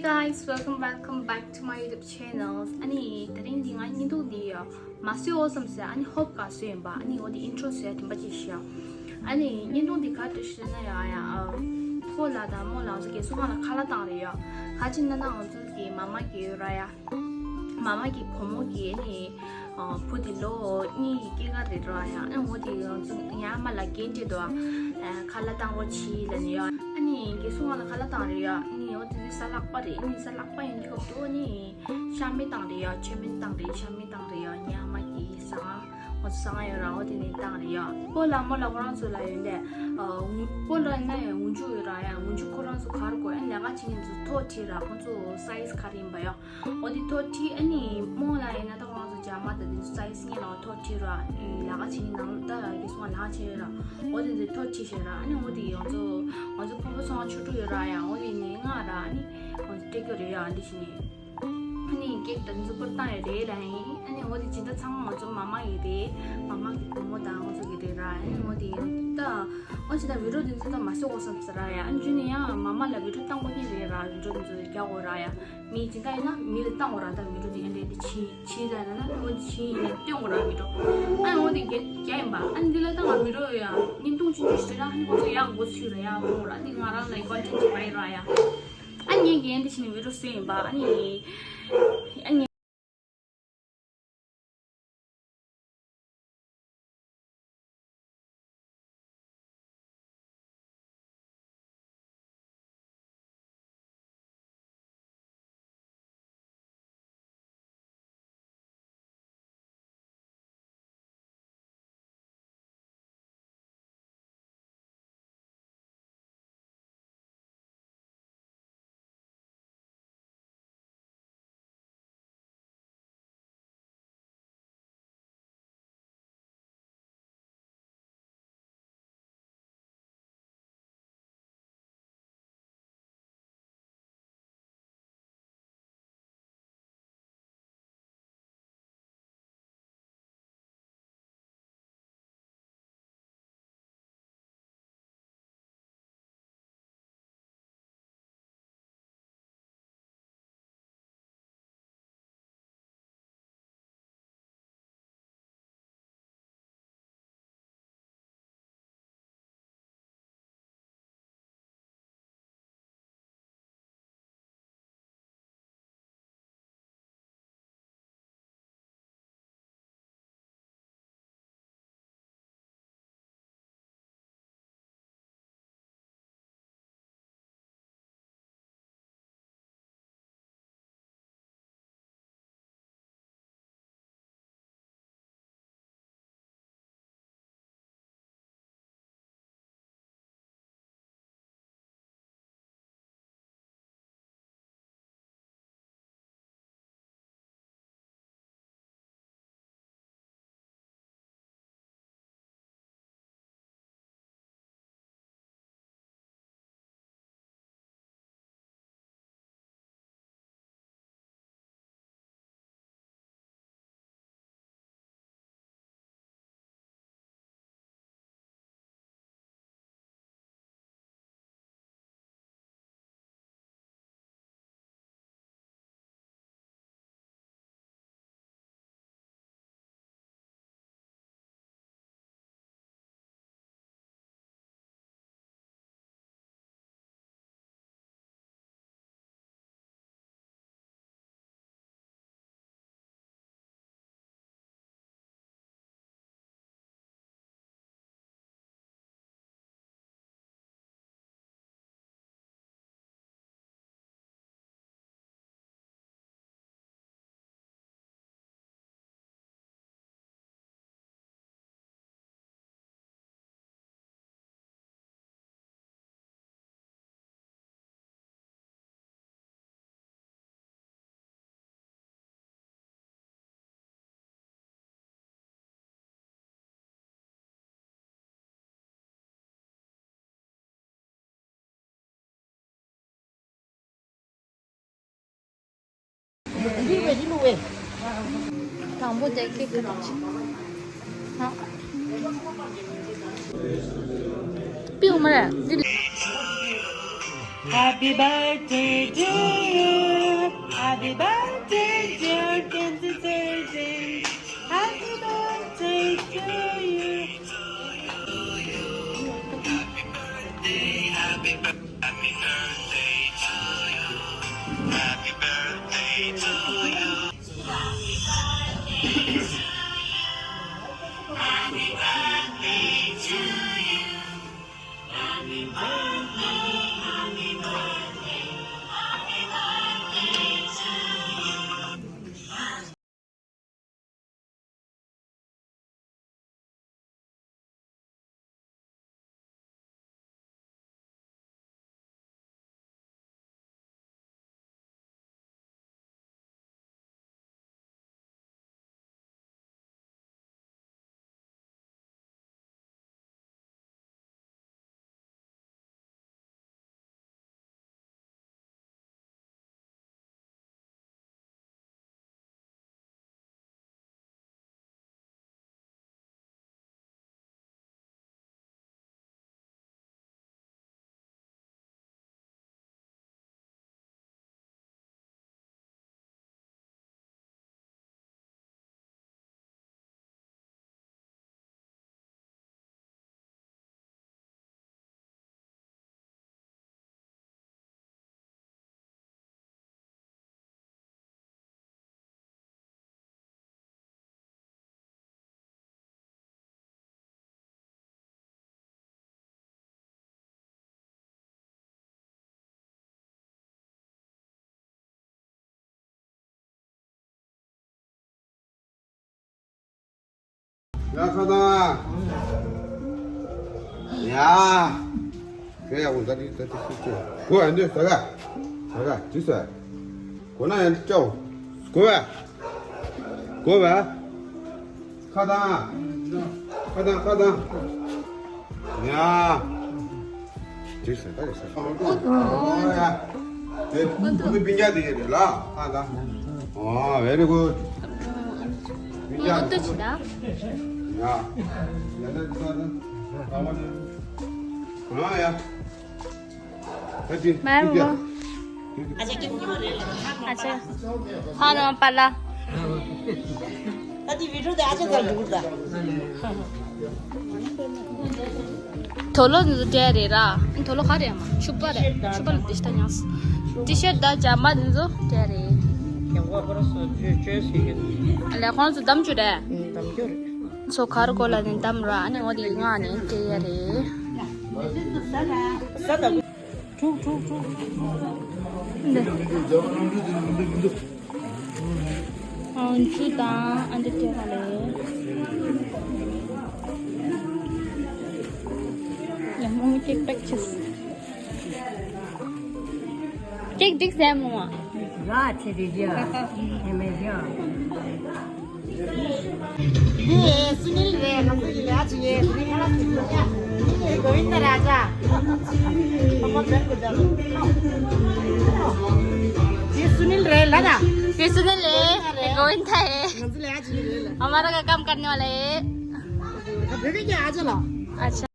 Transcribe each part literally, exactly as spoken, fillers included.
Guys, welcome, welcome back to my YouTube channel. ཨ་ནི་དེ་རིང་འདི་ང་བརྙན་ཐུང་འདི་ཡོད་མ་བཟོས་འོ་བསམ་སོང་། ཨ་ནི་ཧོབ་ག་བཟོས་ཡིན་པ། ཨ་ནི་འོ་དེ་ཨིན་ཊྲོ་བཟོས་ཡ་དེ་འབའ་ཅིག་ཞུ་ཡ། ཨ་ནི་བརྙན་ཐུང་འདི་ག་རེ་ཞུ་ན་ཡ་ཡ། ཨ། ཕོ་ལགས་དང་རྨོ་ལགས་ཚོ་རྒན་གསུམ་ང་ལ་ཁ་ལག་བཏང་རེད་ཡ། ག་ཅི་ན་ན་ང་ཚོ་གི་མ་མ་གི་ཡོད་ར་ཡ། མ་མ་གི་བུ་མོ་གི་ཨ་ནི་ཨ། བུ་དེ་ལོ་གཉིས་ཀྱི་སྐྱེས་སྐར་རེད་ར་ཡ། ཨ་འོ་དེ་ང་ཚོ་ཡ་མ་ལ་རྒན་བཀྲ་ཤིས་དོ། ཨ། ཁ་ལག་བཏང་རོགས་གྱིས་ལབ་ནས་ཡ། ཨ་ནི་རྒན་གསུམ་ང་ལ་ཁ་ལག་བཏང་རེད་ཡ། ཨ་ནི་འོ་དེ་དུས་གཟའ་ལྷག་པ་རེད། ཨ་ནི་གཟའ་ལྷག་པ་ཡིན་དུས་སྐབས་དུ་ཨ་ནི་ཤ་མེད་བཏང་རེད་ཡ། ཆོ་མེད་བཏང་རེད། ཤ་མེད་བཏང་རེད་ཡ། ཉི་མ་གི་ཟ་ཁང་ང་ཚོ་ཟ་ཁང་ཡོད་ར། འོ་དེ་ནས་བཏང་རེད་ཡ། ཕོ་ལགས་རྨོ་ལགས་ཁོ་རང་ཚོ་ལ་ཡོད་ལས། ཨ། ཕོ་ལགས་ན་ཡང་ངུ་འཇུ་ཡོད་ར་ཡ། ངུ་འཇུ་ཁོ་རང་ཚོ་ག་རེ་དགོས། ཨ་ནི་ལས་ཀ་བྱེད་མཁན་ཚོ་ཐོ་ཁྲིད་ར། ཁོ་ཚོ་སའི་ཛི་ག་རེ་ཡིན་པ་ཡ། འོ་དེ་ཐོ་ཁྲིད། ཨ་ནི་རྨོ་ལགས་ཡིན་ན་ད་ཁོ་རང་ཚོ་ཇ་མ་དང་དེ་ཚོ་སའི་ཛི་ཉན་ལ་ཐོ་ཁྲིད་ར། ཨ་ནི་ལས་ཀ་བྱེད་མཁན་ནང་ད་རྒན་གསུམ་ལས་ཀ་བྱེད་ཡོད་ར། འོ་དེ་ཚོ་ཐོ་ཁྲིད་བྱེད་ར། ཨ་ནི་འོ་དེ་ང་ཚོ་ང་ཚོ་ཕུང་པོ་ཚོང་ཆུ་ཕྲུག་ཡོད་ར་ཡ། འོ་དེ་ནས་ང་ར་ཨ་ནི་ང་ཚོ་སྤྲད་རྒྱུ་རེད་ཡ། འདི་བྱས་ནས། ཨ་ནི་ཀེག་དང་འཛུགས་པོར་བཏང་ཡོད་རེད་ལ་ཡིན། ཨ་ནི་འོ་དེ་ཇི་འདྲ་ཚང་མ་ང་ཚོ་མ་མ་ཡི་རེད། མ་མ་གི་བུ་མོ་དང་ང་ཚོ་གི་རེད་ར། ཨ་ནི་འོ་དེ་ཡོད་ད། འོ་ཇི་ལྟར་བི་ཌིའོ་དེ་ཚོ་ད་མ་བཟོ་དགོས་བསམ་ཟེར་ར་ཡ། ཨ་ནི་ཇུ་ནི་ཡང་མ་མ་ལ་བི་ཌིའོ་བཏང་དགོས་ཀྱི་རེད་ར། བི་ཌིའོ་དེ་ཚོ་རྒྱག་དགོས་ར་ཡ། མི་ཇི་ལྟར་ཡིན་ན་མི་ལ་བཏང་དགོས་ར། ད་བི་ཌིའོ་དེ་ཡང་འདྲ་དེ་ཇི་ཇི་ལ་ན་ན་འོ་ཇི་ཡིན་ན་སྟོན་དགོས་ར་བི་ཌིའོ། ཨ་ནི་འོ་དེ་རྒྱ་རྒྱ་ཡིན་པ། ཨ་ནི་འདི་ལ་ད་ང་བི་ཌིའོ་ཡ་བརྙན་ཐུང་ཅི་ཅི་ཞིག་ན་ཨ་ནི་ཁོ་ཚོ་ཡག་མགོ་ཚུད་ར་ཡ་མོ་ར། ཨ་ནི་ང་རང་ལ་ཀོན་ཊེན་ཊི་ཅིག་བའི་ར་ཡ། ཨ་ངས་འགན་འདི་བྱས་ནས་བི་ཌིའོ་བཟོས་ཡིན་པ། ཨ་ནི། ཨ་ངས། དང་པོ་དེ་ཀེག་གི་ནང་ཆེ། ཧ། པིའུ་མ་རེད། འདི། Happy birthday to you. Happy birthday, dear Kenzo Sensei. Happy birthday to you. ཡ་ཁ་དང་། ཡ། ཁྱོད་ཡག་པོ་ད་དེ་ད་དེ་ཁྱོད་ཁྱོད། གོ་ཨ་འདི་ཟ་ག་ཟ་ག་དེ་ཟ། གོ་ན་ཡང་ཅོ། གོ་བ། གོ་བ། ཁ་དང་། ཁ་དང་ཁ་དང་། ཡ། དེ་ཟ་ད་དེ་ཟ། ཨོ་ཡ། དེ་ཁོ་ཚོ་སྤུན་ཀྱག་དེ་ག་རེད་ལ། ཨ་ད། ཨོ་very good། སྤུན་ཀྱག་ཨོ་ཏོ་ཆི་ད། ཡ། ཡ་ད་ད་ད། ཨ་ཡ། ད་ཅི། མ་ཡ་མོ། ཨ་ཅེ། ཧ་རོ་པ་ལ། ད་དེ་བི་ཌིའོ་དེ་ཨ་ཅེ་ཙམ་འདུག་ད། དོ་ལོ་འདི་ཚོ་སྤྲད་རེད་ར། དོ་ལོ་ག་རེ་ཡ་མ་ཕྱུ་པ་རེད། ཕྱུ་པ་ལ་ཏི་ཤ་ཉངས། ཏི་ཤ་ད་ཇ་མ་འདི་ཚོ་སྤྲད་རེད། ལས་ཁོང་ཚོ་གཏམ་རྒྱུད་རེད། ཚོ་གར་གོ་ལ་ནི་གཏམ་ར། ཨ་ནི་འོ་དེ་ང་ནི་སྤྲད་ཡ་རེད། འདི། ཨང་ཅུ་དང་ཨ་འདི་སྤྲད་པ་ལས། ཡ་མོ་མོ་ཀེག་པེག་བྱས། ཀེག་འགྲིག་ཟེར་མོ་མ། ར་ཆེ་རེ་རྒྱ། ཨེ་མེ་རྒྱ། འདི་སུ་ནིལ་རེད། ང་ཚོ་ཡི་ལ་ཅི་ཡེ། འདི་གོ་ཝིན་ད་ར་ཇ། ཨ་མ་བེར་གོ་ཇ། འདི་སུ་ནིལ་རེད་ལ་ད། འདི་སུ་ནིལ་རེད། འདི་གོ་ཝིན་ད་རེད། ང་ཚོ་ལ་ཅི་རེད་ལ། हमारा का काम करने वाला है। भेजे क्या आज ला। अच्छा।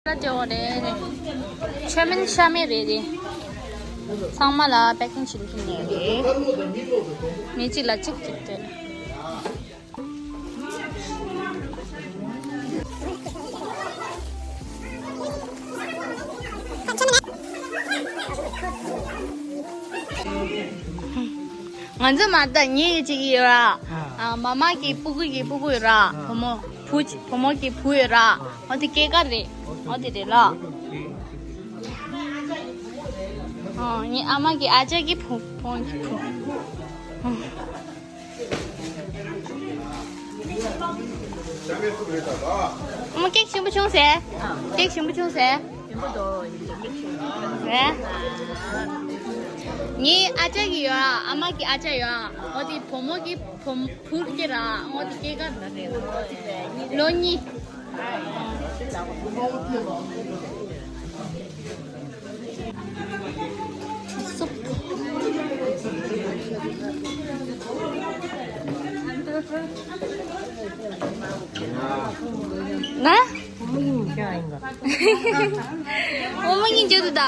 ལ་ཏེ་འོ་རེད་རེད། ཆོས་མིན་ཤ་མེད་རེད་རེད། ཚང་མ་ལ་པེ་ཀིང་བྱེད་ཀྱི་ནས་རེད། མི་གཅིག་ལ་གཅིག་གཅིག་རེད། ང་ཚོ་མ་ད་ཉེ་གཅིག་ཡོད་ར། ཨ་མ་མ་གི་སྤུ་གུ་གི་སྤུ་གུ་ཡོད་ར། བུ་མོ་བུ་བུ་མོ་གི་བུ་ཡོད་ར། འོ་དེ་སྐྱེས་སྐར་རེད། འོ་དེ་རེད་ལ། ཨ་ངའི་ཨ་མ་གི་ཨ་ཅག་གི་བུ་བུ་གི་བུ། ཨ་མ་ཀེག་ཞིམ་པོ་བྱུང་ཟེར། ཀེག་ཞིམ་པོ་བྱུང་ཟེར། ཞིམ་པོ་འདུག་ཡིན་ཀེག་ཞིམ་པོ་བྱུང་ཟེར། ངའི་ཨ་ཅག་གི་ཡོད་ཨ། ཨ་མ་གི་ཨ་ཅག་ཡོད་ཨ། འོ་དེ་བུ་མོ་གི་བུ་བུ་སྐྱེས་ར། འོ་དེ་སྐྱེས་སྐར་ར་རེད། ལོ་གཉིས། ན། བུ་མོ་གཉིས་འཇོག་འདུག་ད།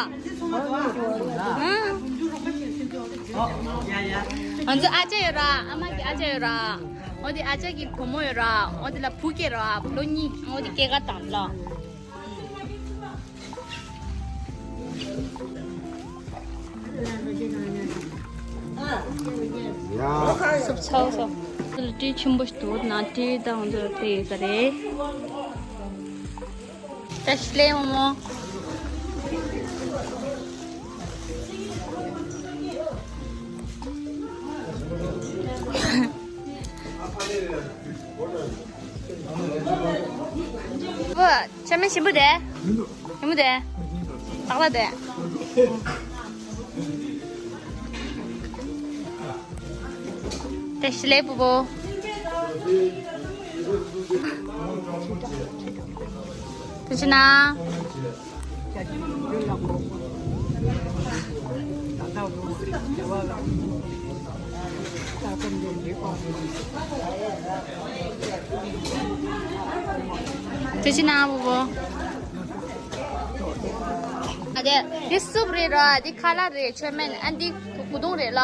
ང་ཚོ་ཨ་ཅག་ཡོད་ར། ཨ་མ་གི་ཨ་ཅག་ཡོད་ར། འོ་དེ་ཨ་ཅག་གི་བུ་མོ་ཡོད་ར། འོ་དེ་ལ་བུ་སྐྱེས་ར། ལོ་གཉིས། འོ་དེ་སྐྱེས་སྐར་དང་ལ། སུབ་ཚ་བོ་སོ། ལ་དྲི་ཆེན་པོ་ཞིག་འདུག་ན་དྲི་དང་འདི་དེ་ཡོད་ས་རེད། བཀྲ་ཤིས་བདེ་ལེགས་བུ་མོ། བུ། ཆ་མེད་ཞིམ་པོ་དེ། ཞིམ་པོ་དེ། ཏག་ཏག་དེ། བཀྲ་ཤིས་བདེ་ལེགས་བུ་བུ། ཐུགས་རྗེ་གནང་། ཐུགས་རྗེ་གནང་བུ་བུ། ཨ་དེ་འདི་སུབ་རེད་ར། འདི་ཁ་ལག་རེད། ཆོས་མེད་ཨ། འདི་གོས་ཐུང་རེད་ལ།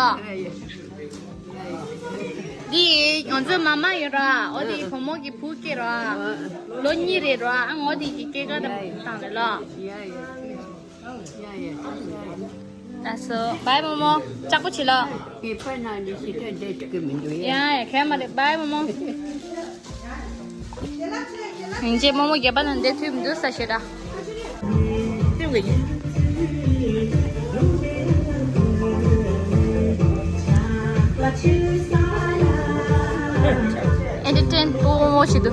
འདི་ང་ཚོའི་མ་མ་ཡོད་ར། འོ་དེ་བུ་མོ་གི་བུ་སྐྱེས་ར། ལོ་གཉིས་རེད་ར། ཨ་འོ་དེ་གི་སྐྱེས་སྐར་དང་རེད་ལ། ལགས་སོ། བའི་བུ་མོ། ལྕགས་པོ་བྱེད་ལ། ངའི་ཕ་ན་ནི་ཞིག་ཐོན་འདྲེ་ཐུག་གི་མི་འདུག་ཡ། ཡ་ཡ། གལ་མ་རེད། བའི་བུ་མོ། ཡིན་གཅིག་རྨོ་མོ་སྒལ་པ་ན་འདྲེ་ཐུག་མི་འདུག་ས་ཞེ་དྲག་ཨེན་ཊར་ཊེན་སྤོ་བོ་བྱེད་དུ།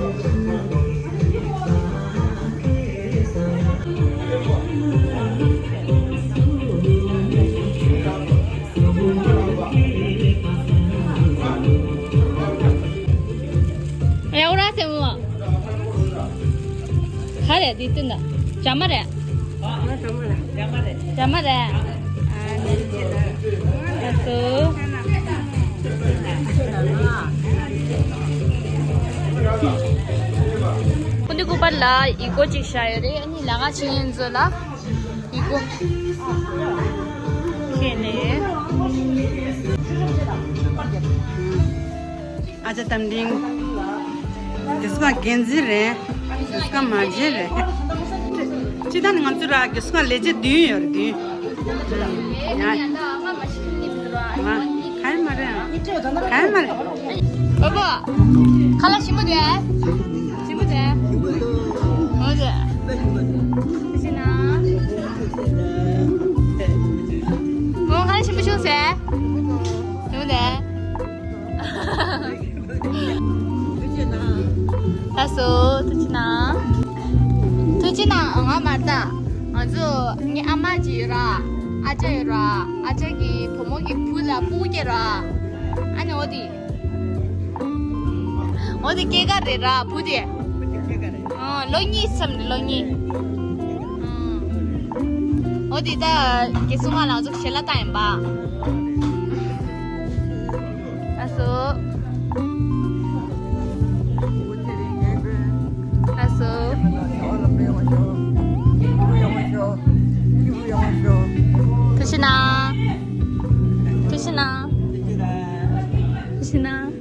ཡ་འོ་ར་སེ་མོ། ག་རེ་འདི་བསྟན་ད། ཇ་མ་རེད། ཇ་མ་རེད། ཨ་སུ། ཁོ་འདི་ཀུ་པར་ལ་ཡི་གོ་ཅིག་བཞག་ཡོད་རེད། ཨ་ནི་ལ་ག་ཆི་ཡན་ཛོ་ལ་ཡི་གོ་ཁྱེར་ནས། ཨ་ཅག་རྟ་མགྲིན། དེ་སྐབས་འགན་འཛིན་རེད། དེ་སྐབས་མ་བརྗེད་རེད། སྤྱི་བཏང་ནི་ང་ཚོ་ར་དེ་སྐབས་ལས་བྱེད་བདུན་ཡོད་རེད་བདུན། ཡ། ག་ཡེ་མ་རེད། ག་ཡེ་མ་རེད། ཨོ་པོ། ཁ་ལག་ཞིམ་པོ་རེད། ཞིམ་པོ་རེད། འོ་རེད། ཐུགས་རྗེ་གནང་། མོ་ཁ་ལག་ཞིམ་པོ་བྱུང་ཟེར། ཞིམ་པོ་རེད། ལགས་སོ། ཐུགས་རྗེ་གནང་། ཐུགས་རྗེ་གནང་། ང་མ་ད། ང་ཚོ་ངའི་ཨ་མ་ཅིག་ཡོད་ར། ཨ་ཅག་ཡོད་ར། ཨ་ཅག་གི་བུ་མོ་གི་བུ་ལ་སྤུ་གུ་སྐྱེས་ར། ཨ་ནི་འོ་དེ། འོ་དེ་སྐྱེས་སྐར་རེད་ར་བུ་དེ། ཨ། ལོ་གཉིས་ཙམ་རེད། ལོ་གཉིས། ཨ། འོ་དེ་ད་རྒན་གསུམ་མ་ལ་ང་ཚོ་ཞལ་ལག་བཏང་ཡིན་པ། ལགས་སོ། ལགས་སོ། ཐུགས་རྗེ་གནང་། ཐུགས་རྗེ་གནང་། ཐུགས་རྗེ་གནང་།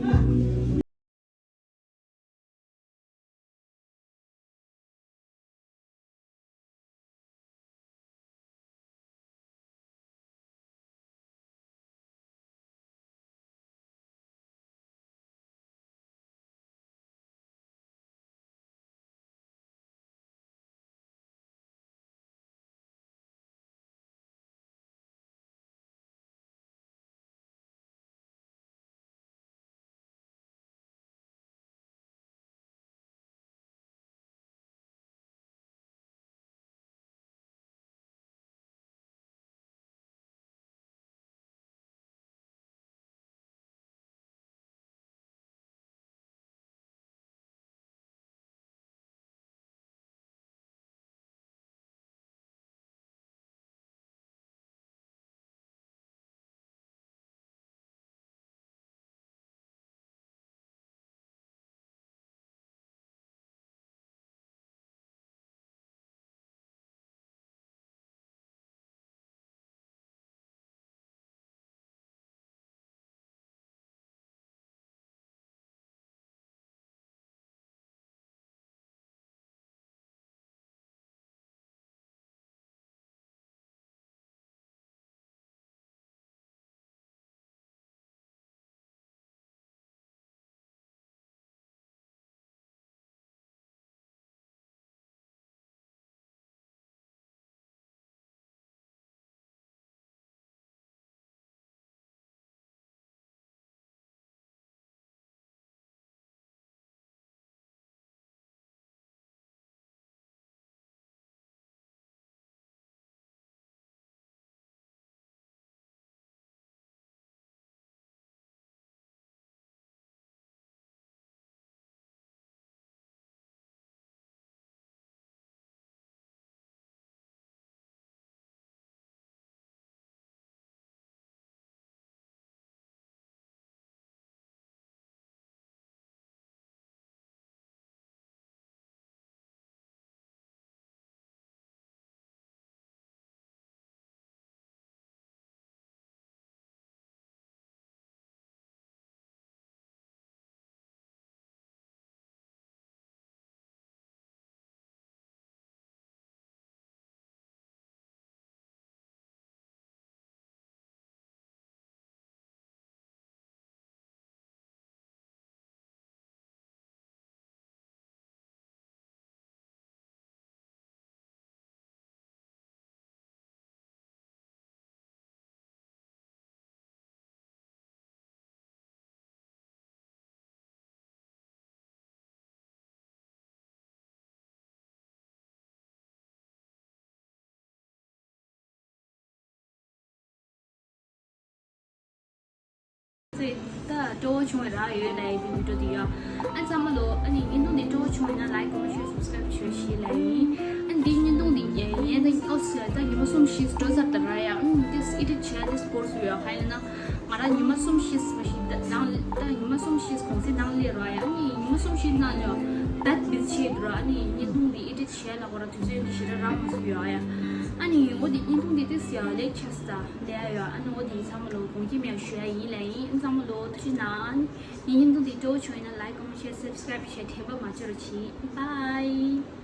ད་སྤྲོ་བོ་བྱུང་བའི་རག་ཡོད་ལ་ཡི་དེ་བི་ཌིའོ་དེ་ཡོད། ཨ་ཚང་མ་ལོ་ཨ་ནི་བརྙན་ཐུང་འདི་སྤྲོ་བོ་བྱུང་ཡིན་ན་ལའིཀ་ཀོ་མེན་ཤེར་སབ་སི་ཀ་རེབ་བྱོས་ཤིག་ལ་ཡིན། ཨ་ནི་འདི་བརྙན་ཐུང་འདི་ཡན་ཡན་ད་ཨོ་སི་ད་ཉི་མ་གསུམ་བཞི་འགྲོ་ཚར་ད་ར་ཡ། ཨ་ནི་འདི་ཨེ་ཌིཊ་བྱས་འདི་སྐོར་སུ་ཡོད་ཧ་ཡིན་ན་ང་རང་ཉི་མ་གསུམ་བཞི་མ་ཞིག་ད་ནང་ད་ཉི་མ་གསུམ་བཞི་གོང་ཚེ་ནང་སླེབས་ར་ཡ། ཨ་ནི་ཉི་མ་གསུམ་བཞི་ནང་ལ་བད་བི་ཆེ་འགྲོ། ཨ་ནི་བརྙན་ཐུང་འདི་ཨེ་ཌིཊ་བྱས་ལ་ཁོ་ར་དུས་ཚོད་འདི་ཞེ་དྲག་རག་མ་སོང་ཡོད་ཨ་ཡ། ཨ་ནི་འོ་འདི་བརྙན་ཐུང་འདི་ཏིས་ཡ་ལེགས་ཆགས་ད་ལེ་ཡ་ཡོད། ཨ་ནི་འོ་འདི་ཚང་མ་ལོ་དགོངས་ཀྱི་མེད་ཞུ་ཡ་ཡིན་ལ་ཡིན། ཨ་ཚང་མ་ལོ་ཐུགས་རྗེ་གནང་། ཨ་ནི་བརྙན་ཐུང་འདི་སྤྲོ་བོ་བྱུང་ཡིན་ན་ལའིཀ་ཀོ་མེན་ཤེར་སབ་སི་ཀ་རེབ་བྱས་དྲན་པ་མ་བརྗེད་རོགས་གྱིས། བྷའི།